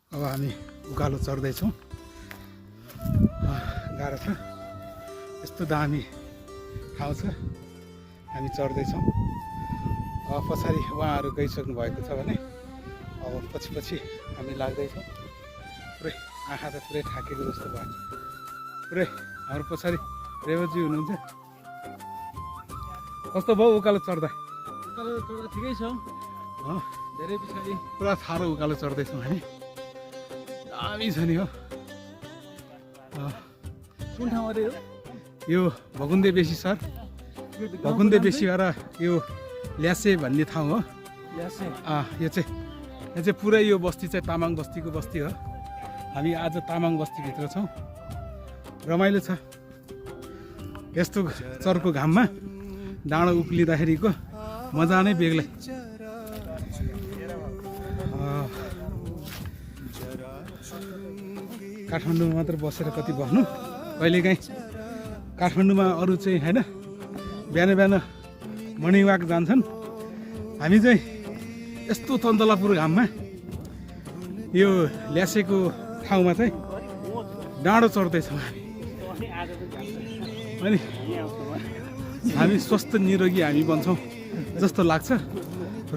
अब हामी उकालो चढ्दैछौँ। गाह्रो छ, यस्तो दामी ठाउँ छ, हामी चढ्दैछौँ। पछाडि उहाँहरू गइसक्नु भएको छ भने अब पछि पछि हामी लाग्दैछौँ। पुरै आँखा त पुरै थाकेको जस्तो भयो। पुरै हाम्रो पछाडि रेवजी हुनुहुन्छ। कस्तो भयो उकालो चढ्दा? उकालो चढ्दा ठिकै छ, धेरै पछाडि पुरा साह्रो उकालो चढ्दैछौँ हामी। दामी छ नि हो। कुन ठाउँ अरे यो भकुन्दे बेसी सर, भकुन्दे बेसी भएर यो ल्यासे भन्ने ठाउँ हो। ल्यासे यो चाहिँ पुरै यो बस्ती चाहिँ तामाङ बस्तीको बस्ती हो। हामी आज तामाङ बस्तीभित्र छौँ। रमाइलो छ यस्तो चर्को घाममा डाँडो उक्लिँदाखेरिको मजा नै बेग्लै। काठमाडौँमा मात्र बसेर कति बस्नु, कहिलेकाहीँ काठमाडौँमा अरू चाहिँ होइन बिहान बिहान मर्निङ वाक जान्छन्। हामी चाहिँ यस्तो तन्तलापुर घाममा यो ल्यासेको ठाउँमा चाहिँ डाँडो चढ्दैछौँ हामी। अनि हामी स्वस्थ निरोगी हामी बन्छौँ जस्तो लाग्छ,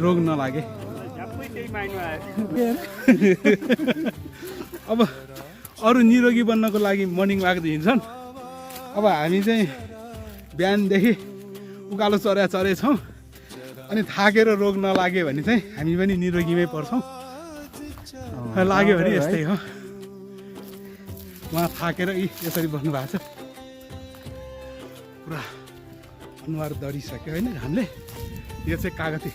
रोग नलागे। अब अरू निरोगी बन्नको लागि मर्निङ वाक हिँड्छन्, अब हामी चाहिँ बिहानदेखि उकालो चढेछौँ। अनि थाकेर रोग नलाग्यो भने चाहिँ हामी पनि निरोगीमै पर्छौँ। लाग्यो भने यस्तै हो। उहाँ थाकेर यसरी बस्नु भएको छ, पुरा अनुहार दरिसक्यो होइन हामीले। यो चाहिँ कागती,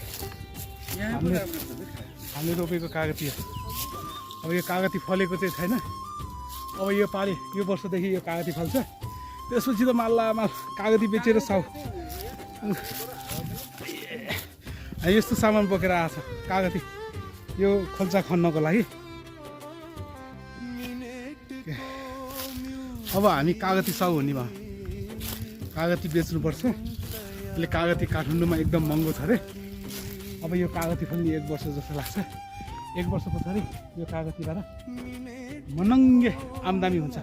हामीले रोपेको कागती हो। अब यो कागती फलेको चाहिँ छैन। अब यो पालि यो वर्षदेखि यो कागती फल्छ। त्यसपछि त माल कागती बेचेर साउ यस्तो सामान बोकेर आएछ कागती यो खोल्चा खन्नको लागि। अब हामी कागती साउ हुने भयो, कागती बेच्नुपर्छ। यसले कागती काठमाडौँमा एकदम महँगो छ अरे। अब यो कागती फल्ने 1 वर्ष जस्तो लाग्छ। 1 वर्ष पछाडि यो कागतीबाट मनङ्गे आम्दानी हुन्छ।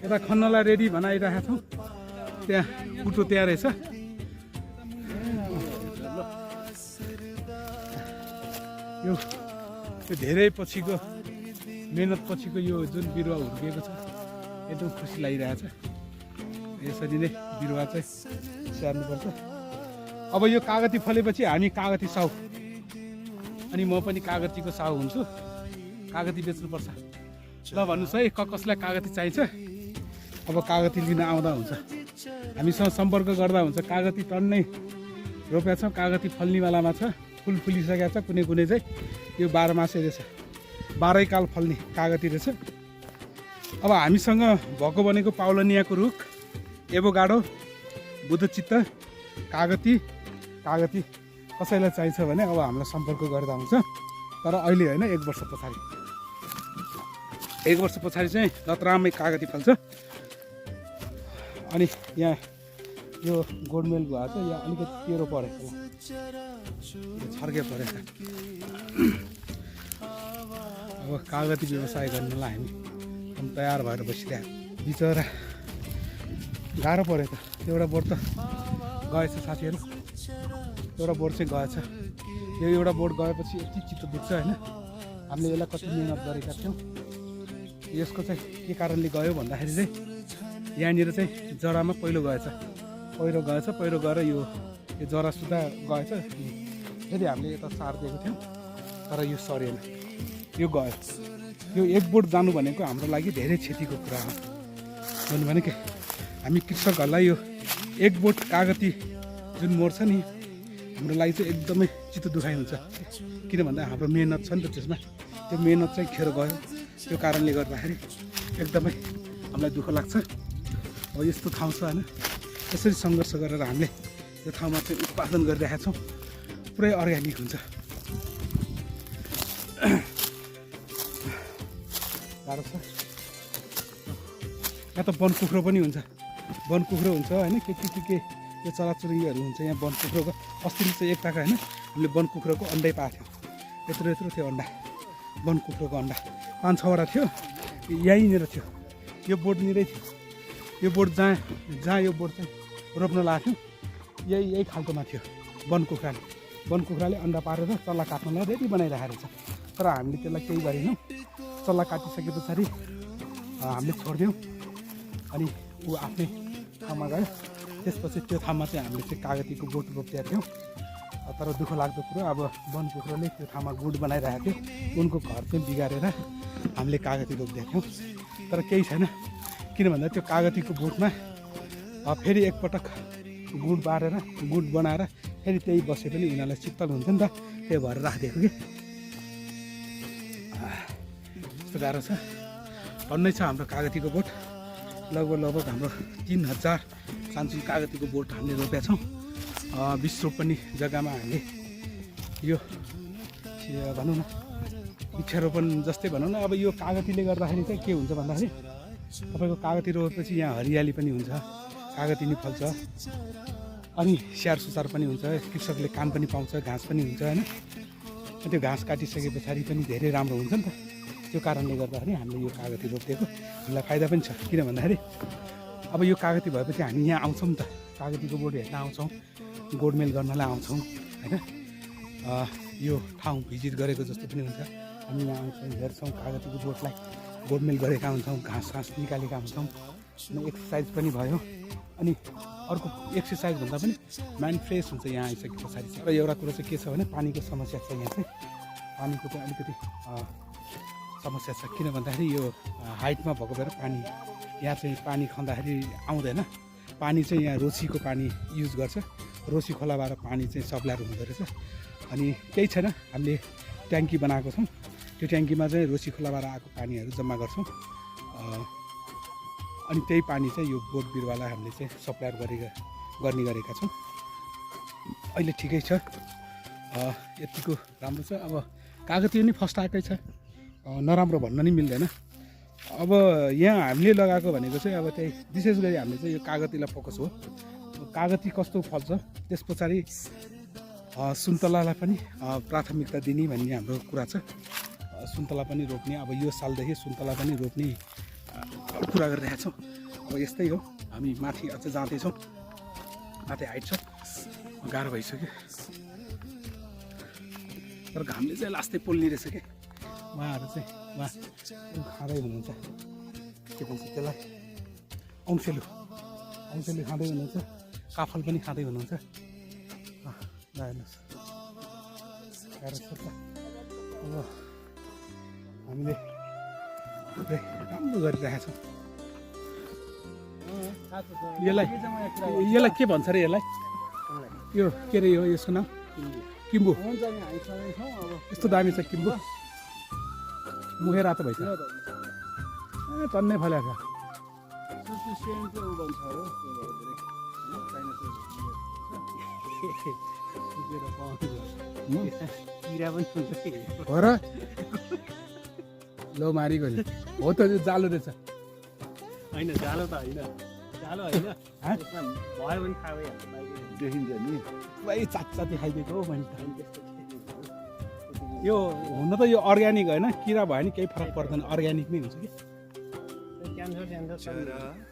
यता खन्नलाई रेडी बनाइरहेका छौँ। त्यहाँ कुटो त्यहाँ रहेछ। यो धेरै पछिको मेहनत पछिको यो जुन बिरुवा हुर्किएको छ एकदम खुसी लागिरहेछ। यसरी नै बिरुवा चाहिँ स्याहार्नुपर्छ। अब यो कागती फलेपछि हामी कागती साउ, अनि म पनि कागतीको साउ हुन्छु। कागती बेच्नुपर्छ। ल भन्नुहोस् है, कसलाई कागती चाहिन्छ? अब कागती लिन आउँदा हुन्छ, हामीसँग सम्पर्क गर्दा हुन्छ। कागती टन्नै रोपेका छौँ, कागती फल्नेवालामा छ, फुल फुलिसकेको छ। कुनै कुनै चाहिँ यो 12 मासे रहेछ, 12 काल फल्ने कागती रहेछ। अब हामीसँग भएको भनेको पाउलनियाको रुख, एभोगाडो, बुद्धचित्त, कागती कसैलाई चाहिन्छ भने अब हामीलाई सम्पर्क गर्दा हुन्छ। तर अहिले होइन, 1 वर्ष पछाडि। 1 वर्ष पछाडि चाहिँ लतरामै कागती फल्छ। अनि यहाँ यो गोडमेल भयो छ, यहाँ अलिकति तेरो परेको छर्के परेछ। अब कागती व्यवसाय गर्नलाई हामी तयार भएर बसिरहेको। बिचरा गाह्रो पऱ्यो त। एउटा बोट त गएछ साथीहरू, एउटा बोट चाहिँ गएछ। यो एउटा बोट गएपछि यति चित्त दुख्छ होइन। हामीले यसलाई कति मिहिनेत गरेका थियौँ। यसको चाहिँ के कारणले गयो भन्दाखेरि चाहिँ यहाँनिर चाहिँ जरामा पहिरो गएछ। पहिरो गएर यो जरा सुधा गएछ। फेरि हामीले यता सार दिएको थियौँ तर यो सरेन, यो गयो। यो 1 बोट जानु भनेको हाम्रो लागि धेरै क्षतिको कुरा हो। भनेको हामी कृषकहरूलाई यो 1 बोट कागती जुन मर्छ नि, हाम्रो लागि चाहिँ एकदमै चित्त दुखाइ हुन्छ। किन भन्दा हाम्रो मेहनत छ नि त त्यसमा, त्यो मेहनत चाहिँ खेर गयो। त्यो कारणले गर्दाखेरि एकदमै हामीलाई दुःख लाग्छ। अब यस्तो ठाउँ छ होइन, यसरी सङ्घर्ष गरेर हामीले यो ठाउँमा चाहिँ उत्पादन गरिरहेका छौँ। पुरै अर्ग्यानिक हुन्छ। गाह्रो छ। यहाँ त वन कुखुरो पनि हुन्छ, वन कुखुरो हुन्छ होइन। के यो चराचुरुङ्गीहरू हुन्छ यहाँ वन कुखुरोको। अस्ति चाहिँ एक टाका होइन हामीले वन कुखुरोको अन्डै पाएको थियौँ। यत्रो यत्रो थियो अन्डा, बनकुखुरोको अन्डा 5-6वटा थियो। यहीँनिर थियो, यो बोटनिरै थियो। यो बोट जहाँ यो बोट चाहिँ रोप्न लाग्थ्यो यही खालकोमा थियो। बनकुखुराले अन्डा पारेर चल्ला काट्नलाई रेडी बनाइरहेको रहेछ। तर हामीले त्यसलाई केही गरेनौँ। चल्ला काटिसके पछाडि हामीले छोडिदियौँ अनि ऊ आफ्नै ठाउँमा गयो। त्यसपछि त्यो ठाउँमा चाहिँ हामीले चाहिँ कागतीको बोट रोपिदिएका थियौँ। तर दुःख लाग्दो कुरो अब बनकुखुरोले त्यो ठाउँमा गुड बनाइरहेको थियो, उनको घर चाहिँ बिगारेर हामीले कागती रोपिदिएका थियौँ। तर केही छैन, किन भन्दा त्यो कागतीको बोटमा फेरि एकपटक गुड बारेर गुड बनाएर फेरि त्यही बसे पनि यिनीहरूलाई शीतल हुन्छ नि त, त्यही भएर राखिदिएको कि। यस्तो गाह्रो छ। टन्नै छ हाम्रो कागतीको बोट, लगभग हाम्रो 3000 सानसुन कागतीको बोट हामीले रोपेका छौँ। 20 रोपनी जग्गामा हामीले यो भनौँ न वृक्षारोपण जस्तै भनौँ न। अब यो कागतीले गर्दाखेरि चाहिँ के हुन्छ भन्दाखेरि तपाईँको कागती रोपेपछि यहाँ हरियाली पनि हुन्छ, कागती नि फल्छ, अनि स्याहार सुसार पनि हुन्छ, कृषकले काम पनि पाउँछ, घाँस पनि हुन्छ होइन। त्यो घाँस काटिसके पछाडि पनि धेरै राम्रो हुन्छ नि त। त्यो कारणले गर्दाखेरि हामीले यो कागती रोपिदिएको हामीलाई फाइदा पनि छ। किन भन्दाखेरि अब यो कागती भएपछि हामी यहाँ आउँछौँ नि त, कागतीको बोट हेर्न आउँछौँ, गोडमेल गर्नलाई आउँछौँ होइन। यो ठाउँ भिजिट गरेको जस्तो पनि हुन्छ। हामी यहाँ आउँछौँ, हेर्छौँ कागतीको बोटलाई, गोडमेल गरेका हुन्छौँ, घाँस निकालेका हुन्छौँ, अनि एक्सर्साइज पनि भयो। अनि अर्को एक्सर्साइज भन्दा पनि माइन्ड फ्रेस हुन्छ यहाँ आइसके पछाडि चाहिँ। र एउटा कुरो चाहिँ के छ भने पानीको समस्या छ यहाँ चाहिँ। पानीको चाहिँ अलिकति समस्या छ, किन भन्दाखेरि यो हाइटमा भएको भएर पानी यहाँ चाहिँ पानी खन्दाखेरि आउँदैन। पानी चाहिँ यहाँ रोसीको पानी युज गर्छ, रोसी खोलाबाट पानी चाहिँ सप्लायर हुँदो रहेछ। अनि केही छैन, हामीले ट्याङ्की बनाएको छौँ, त्यो ट्याङ्कीमा चाहिँ रोसी खोलाबाट आएको पानीहरू जम्मा गर्छौँ। अनि त्यही पानी चाहिँ यो बोट बिरुवालाई हामीले चाहिँ सप्लायर गर्ने गरेका छौँ। अहिले ठिकै छ, यतिको राम्रो छ। अब कागती पनि फर्स्ट आएकै छ, नराम्रो भन्न नि मिल्दैन। अब यहाँ हामीले लगाएको भनेको चाहिँ अब त्यही विशेष गरी हामीले चाहिँ यो कागतीलाई फोकस हो। कागती कस्तो फल्छ त्यस पछाडि सुन्तलालाई पनि प्राथमिकता दिने भन्ने हाम्रो कुरा छ। सुन्तला पनि रोप्ने, अब यो सालदेखि सुन्तला पनि रोप्ने कुरा गरिरहेका छौँ। अब यस्तै हो, हामी माथि अझ जाँदैछौँ, माथि हाइट छ, गाह्रो भइसक्यो। तर घामले चाहिँ लास्टै पोल्ने रहेछ क्या। उहाँहरू चाहिँ खाँदै हुनुहुन्छ, के भन्छ त्यसलाई, औँसेलु खाँदै हुनुहुन्छ, काफल पनि खाँदै हुनुहुन्छ। हेर्नुहोस् गाह्रो छ त। अब हामीले राम्रो गरिरहेका छौँ। यसलाई के भन्छ अरे, यसलाई यो के अरे, यो यसको नाम किम्बु। यस्तो दामी छ किम्बु, मुखे रातो भइसक्यो, टन्नै फलेको छ। हो र लो मारिको नि हो त, त्यो जालो रहेछ होइन। जालो त होइन, जालो होइन, भयो भने थाहा भइहाल्छ, देखिन्छ नि। पुरै चाची खाइदिएको हो मैले। यो हुन त यो अर्ग्यानिक होइन, किरा भयो भने केही फरक पर्दैन, अर्ग्यानिक नै हुन्छ कि।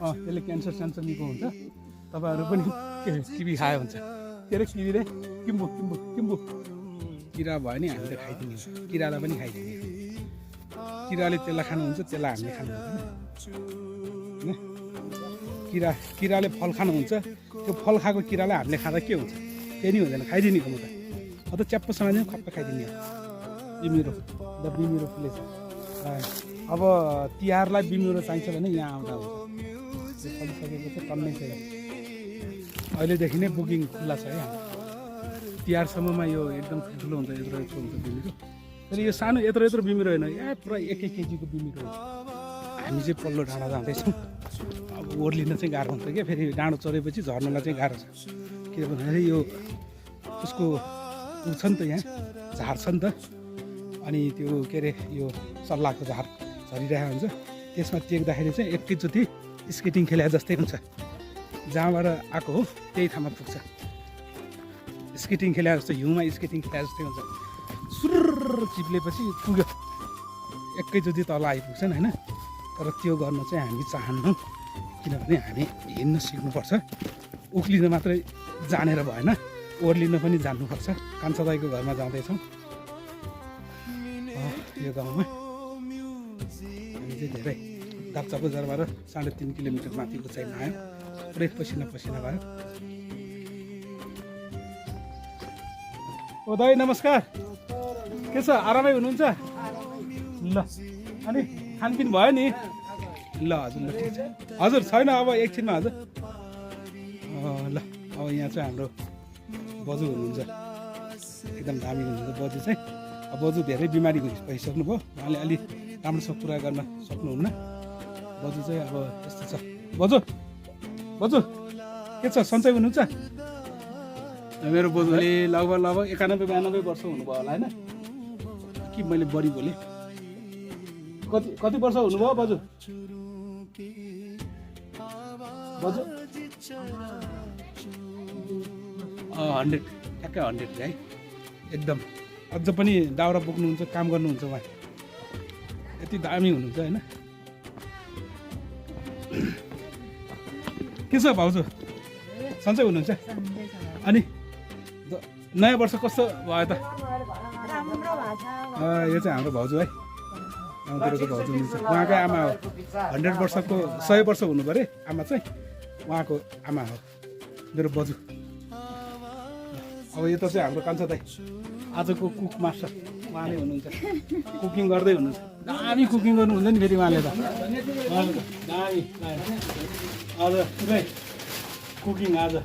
त्यसले क्यान्सर निको हुन्छ। तपाईँहरू पनि के किवी खायो हुन्छ, के अरे किवी रे, किम्बु किरा भयो नि हामीले खाइदिने, किरालाई पनि खाइदिने। किराले त्यसलाई खानुहुन्छ, त्यसलाई हामीले खानु हुँदैन। किराले फल खानुहुन्छ, त्यो फल खाएको किरालाई हामीले खाँदा के हुन्छ, केही नि हुँदैन, खाइदिने हो। म त च्याप्पोसँग नै खप्प खाइदिने हो। बिमिरो फुलेछ। अब तिहारलाई बिमिरो चाहिन्छ भने यहाँ आउँदा हुन्छ। त्यो फलिसकेको चाहिँ टन्नै छ। अहिलेदेखि नै बुकिङ खुल्ला छ है। तिहारसम्ममा यो एकदम ठुलो हुन्छ, यत्रो हुन्छ बिमिरो। तर यो सानो यत्रो बिमिरो होइन, पुरा 1 केजीको बिमिरो हुन्छ। हामी चाहिँ पल्लो डाँडा जाँदैछौँ। अब ओर्लिन चाहिँ गाह्रो हुन्छ क्या, फेरि डाँडो चढेपछि झर्नलाई चाहिँ गाह्रो छ। के भन्दाखेरि यो उसको ऊ छ नि त, यहाँ झार छ नि त, अनि त्यो के अरे यो सल्लाहको झार झरिरहेको हुन्छ। त्यसमा टेक्दाखेरि चाहिँ एकैचोटि स्केटिङ खेले जस्तै हुन्छ। जहाँबाट आएको हो त्यही ठाउँमा पुग्छ। स्केटिङ खेले जस्तो, हिउँमा स्केटिङ खेले जस्तै हुन्छ। सुर्र फर्र चिप्लेपछि पुग्यो एकैचोटि तल आइपुग्छन् होइन तर त्यो गर्न चाहिँ हामी चाहन्नौँ किनभने हामी हिँड्न सिक्नुपर्छ उक्लिन मात्रै जानेर भएन ओर्लिन पनि जान्नुपर्छ कान्छा दाइको घरमा जाँदैछौँ यो गाउँमा हामी चाहिँ धेरै दाप्चा बजारबाट 3.5 किलोमिटर माथि उचाइमा आयो पुरै पसिना पसिना भयो ओ दाइ नमस्कार के छ आरामै हुनुहुन्छ ल अनि खानपिन भयो नि ल हजुर ल ठिक छ हजुर छैन अब एकछिनमा हजुर ल अब यहाँ चाहिँ हाम्रो बजु हुनुहुन्छ एकदम दामी हुनुहुन्छ बजु चाहिँ अब बजु धेरै बिमारी भइसक्नुभयो उहाँले अलि राम्रोसँग पुरा गर्न सक्नुहुन्न बजु चाहिँ अब यस्तो छ बजु बजु के छ सन्चै हुनुहुन्छ मेरो बजुले लगभग 91-92 वर्ष हुनुभयो होला होइन कि मैले बढी बोलेँ कति वर्ष हुनुभयो बजु बजु 100 ठ्याक्कै 100 है एकदम अझ पनि दाउरा बोक्नुहुन्छ काम गर्नुहुन्छ उहाँ यति दामी हुनुहुन्छ होइन के छ भाउजू सन्चै हुनुहुन्छ अनि नयाँ वर्ष कस्तो भयो त यो चाहिँ हाम्रो भाउजू है गाउँतिरको भाउजू हुनुहुन्छ उहाँकै आमा हो 100 वर्षको 100 वर्ष हुनु पऱ्यो आमा चाहिँ उहाँको आमा हो मेरो बजू अब यो त चाहिँ हाम्रो कान्छा दाइ आजको कुक मास्टर उहाँले हुनुहुन्छ कुकिङ गर्दै हुनुहुन्छ दामी कुकिङ गर्नुहुन्छ नि फेरि उहाँले त दामी आज पुरै कुकिङ आज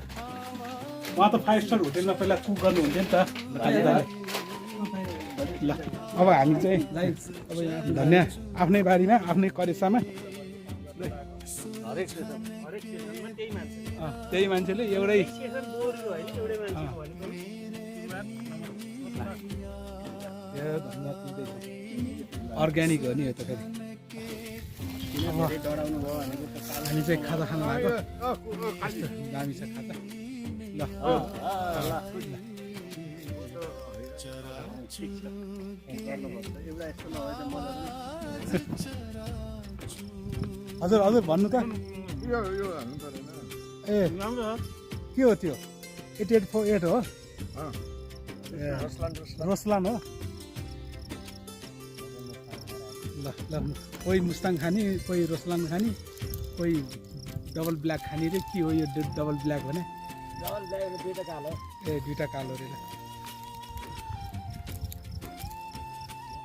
उहाँ त 5 स्टार होटेलमा पहिला कुक गर्नुहुन्थ्यो नि त ल अब हामी चाहिँ अब यहाँ धन्य आफ्नै बारीमा आफ्नै करेसामा त्यही मान्छेले एउटै अर्ग्यानिक हो नि यो त फेरि हामी चाहिँ खाजा खानु लाग्यो दामी छ खाजा ल हजुर हजुर भन्नु त ए के हो त्यो 8848 हो रसलान हो ल ल कोही मुस्ताङ खाने कोही रसलान खाने कोही डबल ब्ल्याक खाने रे के हो यो डबल ब्ल्याक भने ए दुईटा कालो रे ल